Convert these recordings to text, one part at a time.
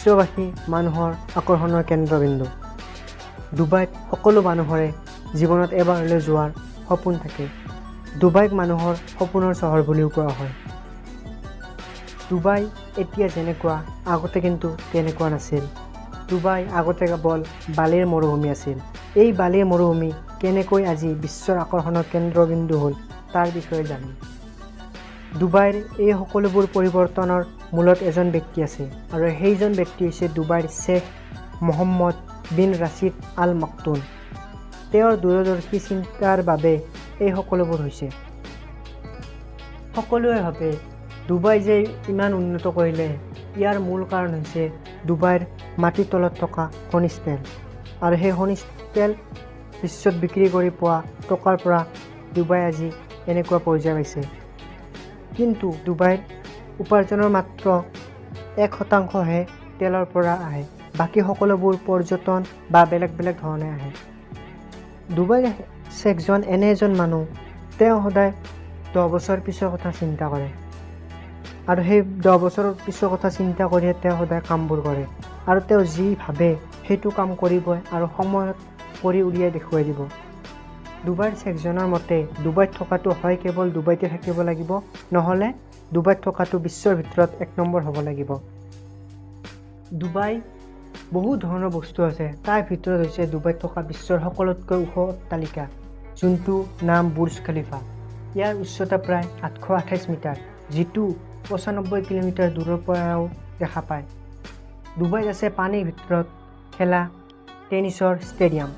বিশ্ববাসী মানুহৰ আকৰ্ষণৰ কেন্দ্ৰবিন্দু। ডুবাইত সকলো মানুহৰে জীৱনত এবাৰ হ'লেও যোৱাৰ সপোন থাকে। ডুবাইক মানুহৰ সপোনৰ চহৰ বুলিও কোৱা হয়। ডুবাই এতিয়া যেনেকুৱা আগতে কিন্তু তেনেকুৱা নাছিল। ডুবাই আগতে কেৱল বালিৰ মৰুভূমি আছিল। এই বালিৰ মৰুভূমি কেনেকৈ আজি বিশ্বৰ আকৰ্ষণৰ কেন্দ্ৰবিন্দু হ'ল তাৰ বিষয়ে জানিম। ডুবাইৰ এই সকলোবোৰ পৰিৱৰ্তনৰ মূলত এজন ব্যক্তি আছে আৰু সেইজন ব্যক্তি হৈছে ডুবাইৰ শ্বেখ মহম্মদ বিন ৰাছিদ আল মাকতুম। তেওঁৰ দূৰদৰ্শী চিন্তাৰ বাবে এই সকলোবোৰ হৈছে। সকলোৱে ভাবে ডুবাই যে ইমান উন্নত কৰিলে ইয়াৰ মূল কাৰণ হৈছে ডুবাইৰ মাটিৰ তলত থকা খনিজ তেল, আৰু সেই খনিজ তেল বিশ্বত বিক্ৰী কৰি পোৱা টকাৰ পৰা ডুবাই আজি এনেকুৱা পৰ্যায় পাইছে। কিন্তু ডুবাইৰ উপাৰ্জনৰ মাত্ৰ 1%হে তেলৰ পৰা আহে, বাকী সকলোবোৰ পৰ্যটন বা বেলেগ বেলেগ ধৰণে আহে। ডুবাইৰ শ্বেখজন এনে এজন মানুহ, তেওঁ সদায় 10 বছৰ পিছৰ কথা চিন্তা কৰে আৰু সেই 10 বছৰৰ পিছৰ কথা চিন্তা কৰিয়ে তেওঁ সদায় কামবোৰ কৰে আৰু তেওঁ যি ভাবে সেইটো কাম কৰিবই আৰু সময়ত কৰি উলিয়াই দেখুৱাই দিব। ডুবাইৰ শ্বেখজনৰ মতে ডুবাইত থকাটো হয় কেৱল ডুবাইতে থাকিব লাগিব, নহ'লে ডুবাইত থকাটো বিশ্বৰ ভিতৰত 1 নম্বৰ হ'ব লাগিব। ডুবাই বহু ধৰণৰ বস্তু আছে, তাৰ ভিতৰত হৈছে ডুবাইত থকা বিশ্বৰ সকলোতকৈ ওখ অট্টালিকা, যোনটো নাম বুৰ্জ খলিফা। ইয়াৰ উচ্চতা প্ৰায় 828 মিটাৰ, যিটো 95 কিলোমিটাৰ দূৰৰ পৰাও দেখা পায়। ডুবাইত আছে পানীৰ ভিতৰত খেলা টেনিছৰ ষ্টেডিয়াম।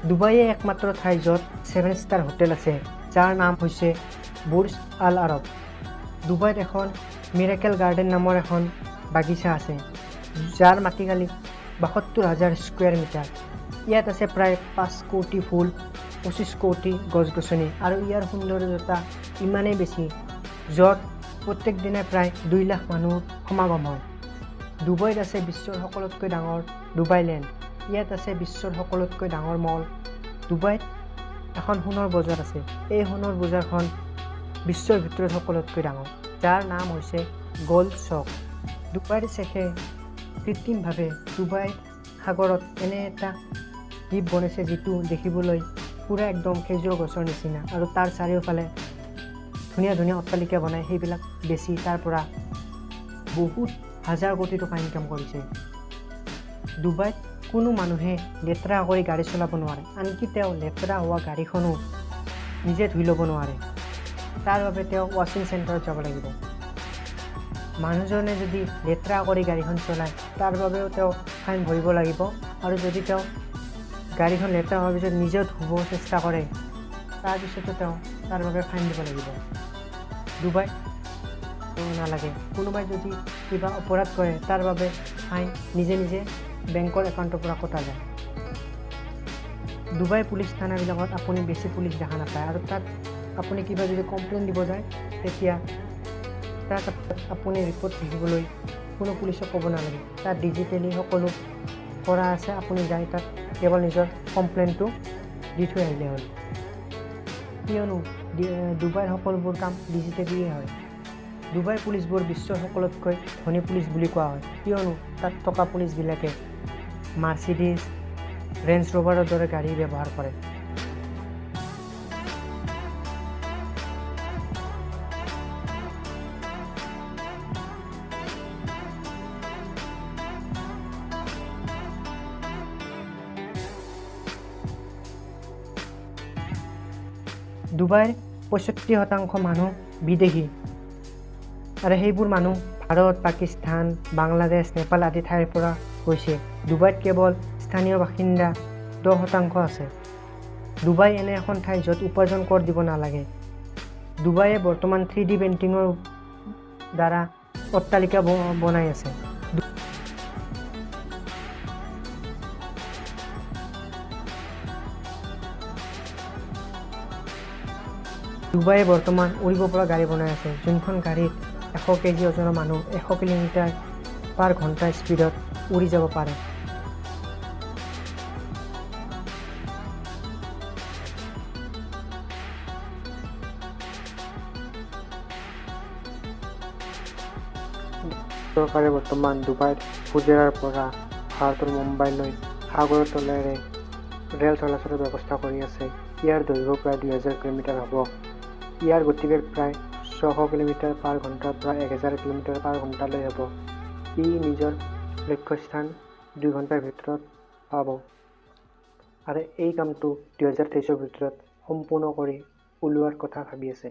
ডুবাইয়ে একমাত্ৰ ঠাই য'ত 7 ষ্টাৰ হোটেল আছে, যাৰ নাম হৈছে বুৰ্জ আল আৰব। ডুবাইত এখন মিৰাকেল গাৰ্ডেন নামৰ এখন বাগিচা আছে, যাৰ মাটিকালি 72,000 স্কুৱেৰ মিটাৰ। ইয়াত আছে প্ৰায় 5 কোটি ফুল, 25 কোটি গছ-গছনি আৰু ইয়াৰ সৌন্দৰ্যতা ইমানেই বেছি য'ত প্ৰত্যেক দিনাই প্ৰায় 2 লাখ মানুহ সমাগম হয়। ডুবাইত আছে বিশ্বৰ সকলোতকৈ ডাঙৰ ডুবাই লেণ্ড। ইয়াত আছে বিশ্বৰ সকলোতকৈ ডাঙৰ মল। ডুবাইত এখন সোণৰ বজাৰ আছে। এই সোণৰ বজাৰখন বিশ্বৰ ভিতৰত সকলোতকৈ ডাঙৰ, যাৰ নাম হৈছে গ'ল্ড চক। ডুবাইৰ শ্বেখে কৃত্ৰিমভাৱে ডুবাই সাগৰত এনে এটা দ্বীপ বনাইছে যিটো দেখিবলৈ পূৰা একদম খেজুৰ গছৰ নিচিনা আৰু তাৰ চাৰিওফালে ধুনীয়া ধুনীয়া অট্টালিকা বনাই সেইবিলাক বেচি তাৰ পৰা বহুত হাজাৰ কোটি টকা ইনকাম কৰিছে। ডুবাইত কোনো মানুহে লেতেৰা কৰি গাড়ী চলাব নোৱাৰে, আনকি তেওঁ লেতেৰা হোৱা গাড়ীখনো নিজে ধুই ল'ব নোৱাৰে। তাৰ বাবে তেওঁ ৱাশ্বিং চেণ্টাৰত যাব লাগিব। মানুহজনে যদি লেতেৰা কৰি গাড়ীখন চলায় তাৰ বাবেও তেওঁ ফাইন ভৰিব লাগিব, আৰু যদি তেওঁ গাড়ীখন লেতেৰা হোৱাৰ পিছত নিজেও ধুব চেষ্টা কৰে তাৰপিছতো তেওঁ তাৰ বাবে ফাইন দিব লাগিব। ডুবাইত নালাগে, কোনোবাই যদি কিবা অপৰাধ কৰে তাৰ বাবে ফাইন নিজে নিজে বেংকৰ একাউণ্টৰ পৰা কটা যায়। ডুবাই পুলিচ থানাবিলাকত আপুনি বেছি পুলিচ দেখা নাপায় আৰু তাত আপুনি কিবা যদি কমপ্লেইন দিব যায় তেতিয়া তাত আপুনি ৰিপৰ্ট লিখিবলৈ কোনো পুলিচক ক'ব নালাগে। তাত ডিজিটেলি সকলো কৰা আছে, আপুনি যাই তাত কেৱল নিজৰ কমপ্লেইনটো দি থৈ আহিলে হ'ল। কিয়নো ডুবাইৰ সকলোবোৰ কাম ডিজিটেলিয়ে হয়। ডুবাইৰ পুলিচবোৰ বিশ্বৰ সকলোতকৈ ধনী পুলিচ বুলি কোৱা হয়, কিয়নো তাত থকা পুলিচবিলাকে মাৰ্চিডিজ, ৰেঞ্জ ৰোভাৰৰ দৰে গাড়ী ব্যৱহাৰ কৰে। ডুবাইৰ 65% মানুহ বিদেশী আৰু সেইবোৰ মানুহ ভাৰত, পাকিস্তান, বাংলাদেশ, নেপাল আদি ঠাইৰ পৰা গৈছে। ডুবাইত কেৱল স্থানীয় বাসিন্দা 10% আছে। ডুবাই এনে এখন ঠাই য'ত উপাৰ্জন কৰ দিব নালাগে। ডুবাইয়ে বৰ্তমান 3D পেইণ্টিঙৰ দ্বাৰা অট্টালিকা বনাই আছে। ডুবাইয়ে বৰ্তমান উৰিব পৰা গাড়ী বনাই আছে, যোনখন গাড়ীত 100 কেজি ওজনৰ মানুহ 100 কিলোমিটাৰ পাৰ ঘণ্টা স্পীডত উৰি যাব পাৰে। চৰকাৰে বৰ্তমান ডুবাইৰ ফুজেৰাৰ পৰা ভাৰতৰ মুম্বাইলৈ সাগৰৰ তলেৰে ৰেল চলাচলৰ ব্যৱস্থা কৰি আছে। ইয়াৰ দৈৰ্ঘ্য প্ৰায় 2000 কিলোমিটাৰ হ'ব। ইয়াৰ গতিবেগ প্ৰায় 600 কিলোমিটাৰ পাৰ ঘণ্টাৰ পৰা 1000 কিলোমিটাৰ পাৰ ঘণ্টালৈ হ'ব। ই নিজৰ লক্ষ্যস্থান 2 ঘণ্টাৰ ভিতৰত পাব আৰু এই কামটো 2023ৰ ভিতৰত সম্পূৰ্ণ কৰি ওলোৱাৰ কথা ভাবি আছে।